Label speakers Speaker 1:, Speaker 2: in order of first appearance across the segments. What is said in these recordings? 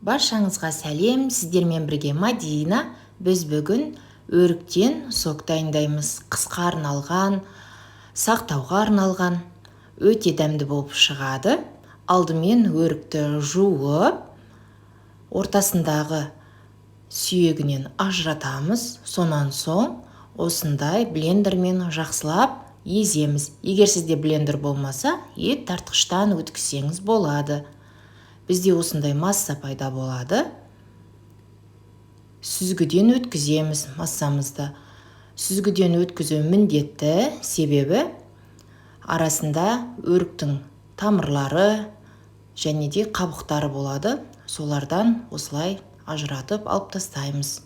Speaker 1: Баршаңызға сәлем, сіздермен бірге Мадина. Біз бүгін өріктен сок дайындаймыз. Қысқа арналған, сақтауға арналған, өте дәмді болып шығады. Алдымен өрікті жуып, ортасындағы сүйегінен ажыратамыз. Сонан соң осындай блендермен жақсылап еземіз. Егер сізде блендер болмаса, ет тартқыштан өткізсеңіз болады. Бізде осындай масса пайда болады. Сүзгіден өткіземіз массамызды. Сүзгіден өткізу міндетті, себебі арасында өріктің тамырлары және де қабықтары болады. Солардан осылай ажыратып алып тастаймыз.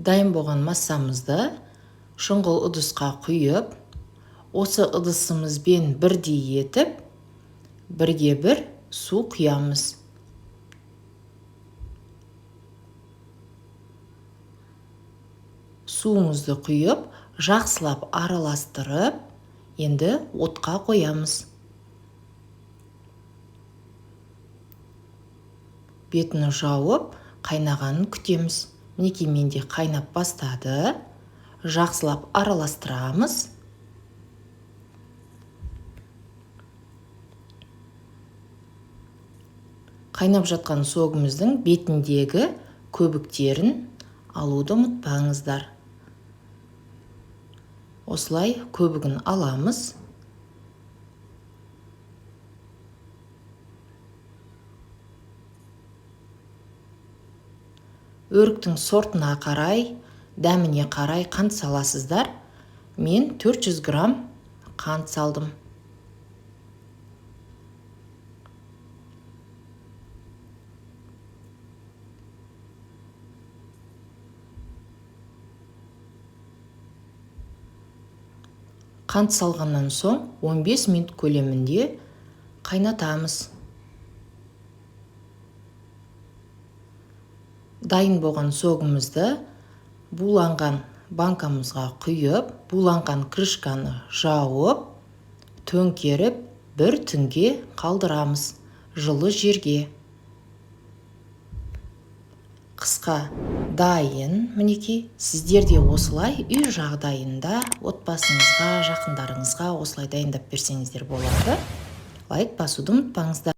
Speaker 1: Дайын болған массамызды шұңғыл ыдысқа құйып, осы ыдысымызбен бірдей етіп, бірге бір су құямыз. Суымызды құйып, жақсылап араластырып, енді отқа қоямыз. Бетін жауып, қайнағанын күтеміз. Мінекей менде қайнап бастады. Жақсылап араластырамыз. Қайнап жатқан согымыздың бетіндегі көбіктерін алуды ұмытпаңыздар. Осылай көбігін аламыз. Өріктің сортына қарай, дәміне қарай қант саласыздар. Мен 400 грамм қант салдым. Қант салғаннан соң 15 минут көлемінде қайнатамыз. Дайын болған согымызды буланған банкамызға құйып, буланған крышканы жауып, төңкеріп бір түнге қалдырамыз жылы жерге. Қысқа дайын, мінекей. Сіздер де осылай үй жағдайында отбасыңызға, жақындарыңызға осылай дайындап берсеңіздер болады. Лайк басуды ұмытпаңыздар.